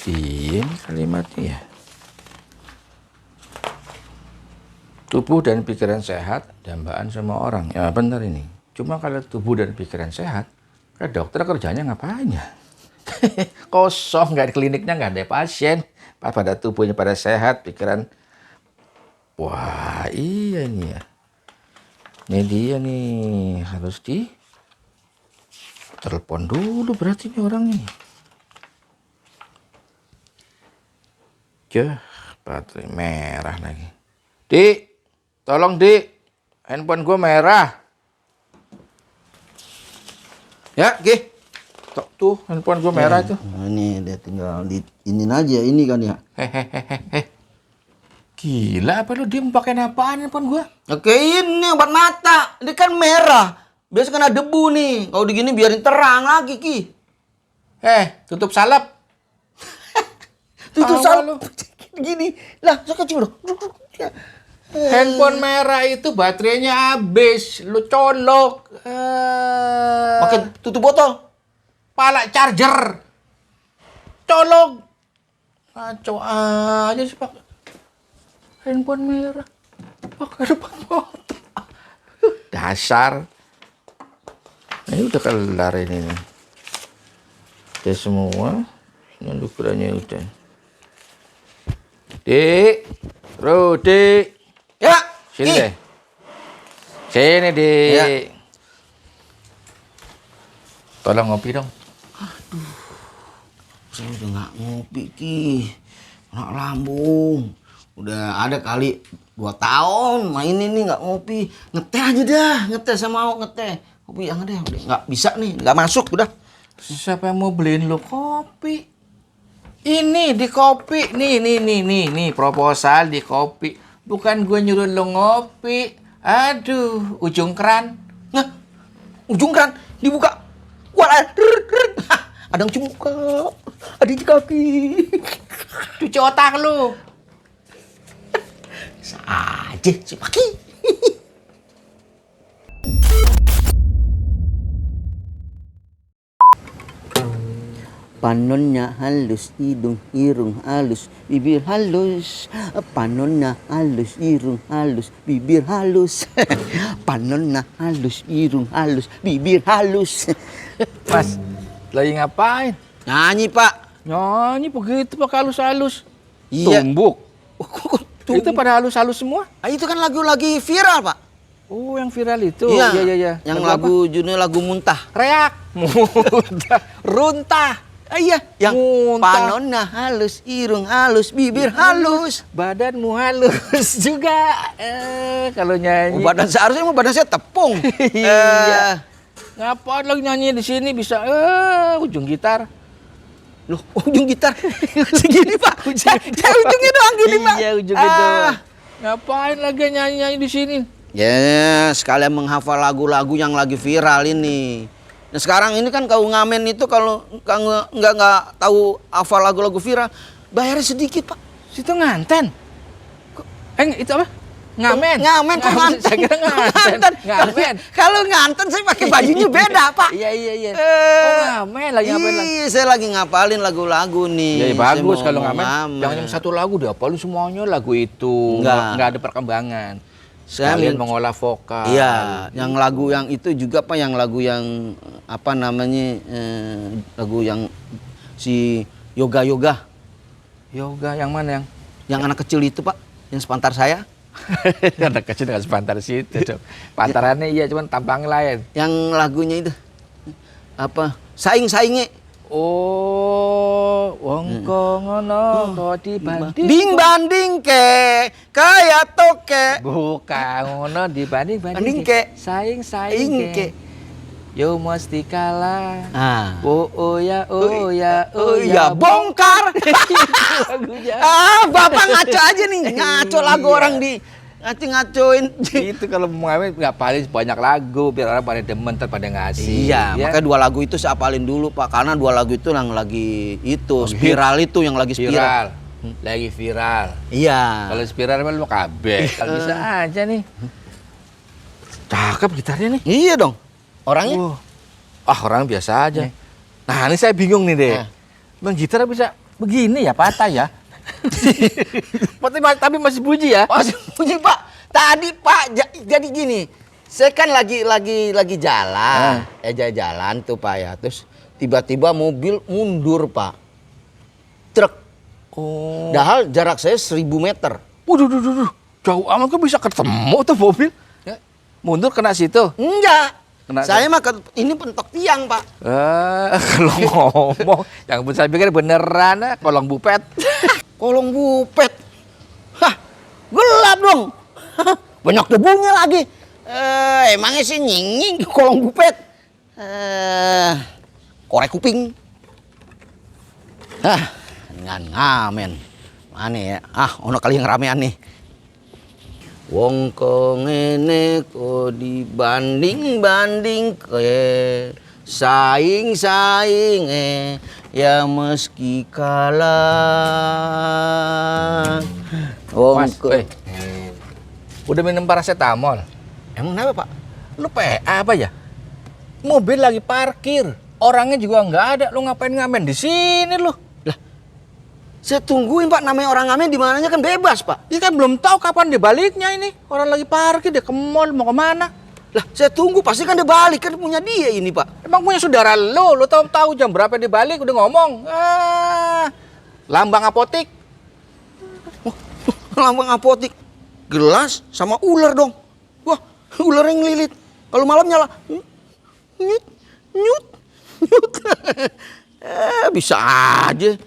Iya ini kalimatnya ya. Tubuh dan pikiran sehat, dambaan semua orang. Ya benar ini. Cuma kalau tubuh dan pikiran sehat, kan dokter kerjanya ngapain ya? Kosong, nggak di kliniknya, nggak ada pasien. Pada tubuhnya pada sehat, pikiran. Wah iya ini ya. Ini dia nih, harus di telepon dulu berarti nih orang nih. Baterai merah lagi. Dik, tolong Dik, handphone gue merah. Ya, Ki. Tuh, handphone gue merah tuh. Nah, ini dia tinggal di ini aja ini kan ya. Hehehehe. Gila apa lu, dia mau pakai apaan handphone gue? Oke, ini obat mata. Ini kan merah. Biasa kena debu nih. Kalau digini biarin terang lagi, Ki. Tutup salep. Tutup Tawa salep. Gini. Lah, saya kecil loh. Handphone merah itu baterainya habis. Lu colok. Pakai tutup botol. Pala charger. Colok. Kacau aja sih pakai handphone merah. Pakai depan motor. Dasar. Ini udah kelar ini nih. Udah semua. Ini ukurannya udah. Dik. Dik. Ya. Sini deh. Sini, Dik. Ya. Tolong ngopi dong. Saya udah nggak ngopi, Ki. Kena lambung. Udah ada kali 2 tahun main ini nggak ngopi. Ngeteh aja dah. Ngeteh sama mau ngeteh. Kopi yang ada udah nggak bisa nih. Nggak masuk udah. Siapa yang mau beliin lo kopi? Ini di kopi. Nih, proposal di kopi. Bukan gue nyuruh lo ngopi. Aduh, ujung keran. Nah, ujung keran dibuka. Kuat air. Ada yang cium muka. Ada yang kaki. Cuci otak lo. Saja si Paki. Panonnya halus, hidung irung halus, bibir halus. Panonnya halus, irung halus, bibir halus. Panonnya halus, irung halus, bibir halus. Mas, lagi ngapain? Nyanyi, Pak. Nyanyi begitu pakai halus-halus. Iya. Tumbuk. Itu pada halus-halus semua? Ah, itu kan lagu lagi viral, Pak. Oh, yang viral itu. Iya. Iya. Yang lagu judulnya lagu muntah. Reak. Muntah. Runtah. Ah, iya, yang muntah. panonna halus, irung halus, bibir halus. Badanmu halus juga. Kalau nyanyi. Badan seharusnya badan saya tepung. Iya. Ngapain lagi nyanyi di sini bisa ujung gitar. Loh, ujung gitar segini, Pak. Saya ujungnya doang gini, Pak. Iya, ujungnya doang. Ngapain lagi nyanyi-nyanyi di sini? Ya, sekalian menghafal lagu-lagu yang lagi viral ini. Nah, sekarang ini kan kau ngamen itu kalau nggak tahu hafal lagu-lagu viral, bayarnya sedikit, Pak. Situ nganten. Itu apa? Ngamen. Ngamen kok nganten. Saya kira nganten. Ngamen. Kalau nganten saya pakai bajunya beda, Pak. Iya. Oh, ngamen lagi ngapain lagi? Iya, saya lagi ngapalin lagu-lagu nih. Ya, bagus kalau ngamen. ngamen. Jangan yang satu lagu dihafalin semuanya lagu itu. Nggak ada perkembangan. Sekalian mengolah vokal. Iya, yang lagu yang itu juga, Pak, yang lagu yang apa namanya? Lagu yang si yoga. Yoga yang mana yang? Yang anak kecil itu, Pak, yang sepantar saya. Anak kecil nggak sepantar situ dong. Pantarannya iya, cuman tampangnya lain. Yang lagunya itu apa? Saing-sainge. Oh, wong ngono kok dibanding ke kayak toke. Bukan ngono dibanding ke saing ke. Yo mesti kalah. Oh ya bongkar. Bapak ngaco aja nih, ngaco lagu orang di ngacoin. Itu kalau mau ngamen nggak paling banyak lagu biar orang pada demen pada ngasih. Iya, ya? Makanya 2 lagu itu saya apalin dulu, Pak, karena 2 lagu itu yang lagi itu spiral itu yang lagi spiral. Lagi viral. Iya. Kalau spiral mah lu kabeh. Kalau bisa aja nih. Cakep gitarnya nih. Iya dong. Orangnya? Orang biasa aja. Nah, ini saya bingung nih deh. Bang gitar bisa Begini ya patah ya. Tapi masih puji ya. Oh, puji Pak. Tadi Pak jadi gini. Saya kan lagi jalan, jalan tuh Pak ya. Terus tiba-tiba mobil mundur Pak. Truk. Oh. Padahal jarak saya 1000 meter. Waduh, jauh amat kok bisa ketemu tuh mobil. Ya. Mundur kena situ. Enggak. Kena Saya mah ini pentok tiang Pak. Kalau ngomong, yang pun saya pikir beneran kolong bupet. Kolong bupet. Hah, gelap dong. Banyak debunya lagi. Emangnya sih nying kolong bupet. Korek kuping. Hah, ngamen. Mana ya? Ono kali yang ramean nih. Wong ko ngene ko dibanding ke saing ya meski kalah. Wong Mas, ko udah minum paracetamol? emang kenapa Pak? Lu PA apa ya? Mobil lagi parkir, orangnya juga nggak ada. Lu ngapain ngamen di sini lu? Saya tungguin Pak, namanya orang ngamen di mananya kan bebas Pak. Ini kan belum tahu kapan dia baliknya ini. Orang lagi parkir, dia ke mall, mau kemana? Lah, saya tunggu pasti kan dia balik, kan punya dia ini Pak. Emang punya saudara lu tahu jam berapa dia balik udah ngomong. Lambang apotik. Lambang apotik, gelas sama ular dong. Wah, ular yang ngelilit. Kalau malam nyala, nyut. Bisa aja.